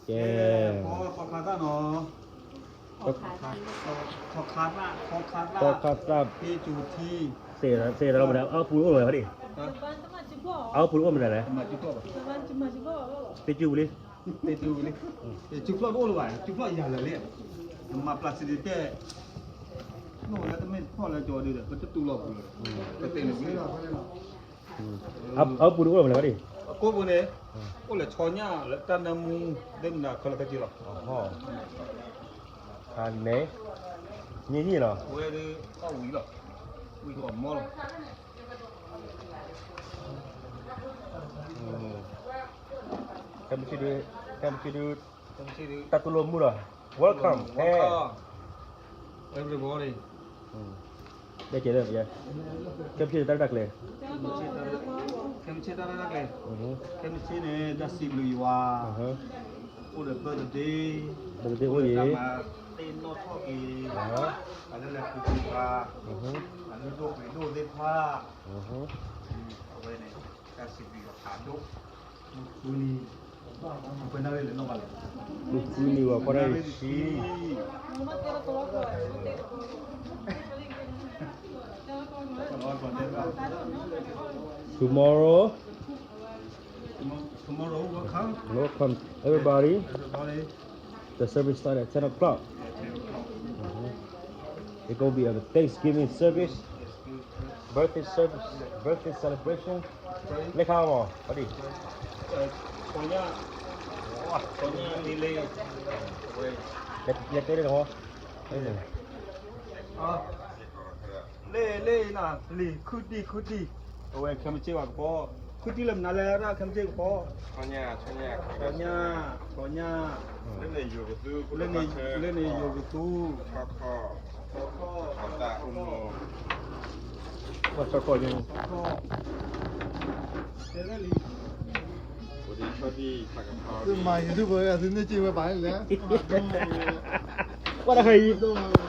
ကဲ, ခီခါသၣ်နီၤ, ခီခါသၣ်, ခီခါသၣ်, ခီခါသၣ်, သ့ၣ်ကၠူထံ, သ့ၣ်နီၤ, သ့ၣ်နီၤ, အီပူၤအိၣ်လီၤဝဲဒၣ်, အီပူၤအိၣ်မနုၤလဲၣ်, သ့ၣ်ကၠူပူၤလံ, သ့ၣ်ကၠူဖျီၣ်တအိၣ်လၢၤဘၣ်, ကၠူဖျီၣ်ယၤလၢာ်လံ, နမၤ plastic တဲ, နအိၣ်လၢတမ့ၢ်ဖျီၣ်လၢကၠီဒုဒီး ပတတူၢ်လိာ်ပူၤလီၤ, ပသ့ၣ်န့ၣ်ဝံၤလီၤ. အီပူၤန့ၣ်အိၣ်လီၤမနုၤလဲၣ်, အကိးပူၤန့ၣ်, အိၣ်လၢဆီညၣ်လၢတၢ်နၢမူ, ဒ်မနုၤခဲလၢာ်ခဲဆ့လီၤ. ခါန့ၣ်, ညံၣ်ညံၣ်လီၤ, ဝဲဒၣ်, အီၣ်ဝံၤလီၤ, ဝံၤအီၣ်မီလီၤ. ခဲမုၢ်ဆ့ၣ်ဒု, ခဲမုၢ်ဆ့ၣ်ဒု, တၢ်တူၢ်လိာ်မုာ်လီၤ, welcome, everybody. ခဲမုၢ်ဆ့ၣ်တၢ်ရဲၣ်တၢ်ကျဲၤ, ခဲမုၢ်ဆ့ၣ်တၢ်ရဲၣ်တၢ်ကျဲၤ, ခဲမုၢ်ဆ့ၣ်န့ၣ် တၢ်စံးဘျုးယွၤ, အိၣ်ဒီး birthday, birthday အိၣ်အံၤ, တၢ်မၤသ့ၣ်နီၣ်ထီၣ်က့ၤ, အလၢလဲၤဃုာ်ဃုာ်ပှၤ, အလုၢ်ဒိၣ်ပှ့ၤဒိၣ်သ့ၣ်တဖၣ်, အဝဲန့ၣ် တၢ်စံးဘျုးယွၤဖးဒိၣ်, မုၢ်ဃုနံၤ, မုၢ်ဃုနံၤဝဲ ခွါတၢ်ရံၣ်ဆံ Tomorrow, Tomorrow, welcome, welcome everybody. Everybody. The service start at ten o'clock. Yeah, ten o'clock. It's gonna be a Thanksgiving service, birthday service, birthday celebration. လဲၤခါမး, ပှၤဒံၣ်, လဲၤတဲလၢနဟီ, လ့ၣ်လ့ၣ်နၤ လံာ်ခူၣ်တံၢ်ခူၣ်တံၢ်, အဝဲခဲမုၢ်ဆ့ၣ်ပှၤကပီၤ, ခူၣ်တံၢ်လၢမနုၤလဲၣ်ဒၣ်ခဲမုၢ်ဆ့ၣ်ကပီၤ, ဆီညၣ်, ဆီညၣ်, လၢန့ၣ်ယိာ်ကသူ, လၢန့ၣ်ယိာ်ကသူ, ဆီခီၣ်, ဆီခီၣ်, ဆီခီၣ်, ဆီခီၣ်, ဆီခီၣ်, ပှၤဒံၣ်ခီၣ်တံၢ်, သုမၤ YouTube သုန့ၢ်စ့ဝဲဘၣ်လဲၣ်, ကွၢ်တၢ်ခါအံၤ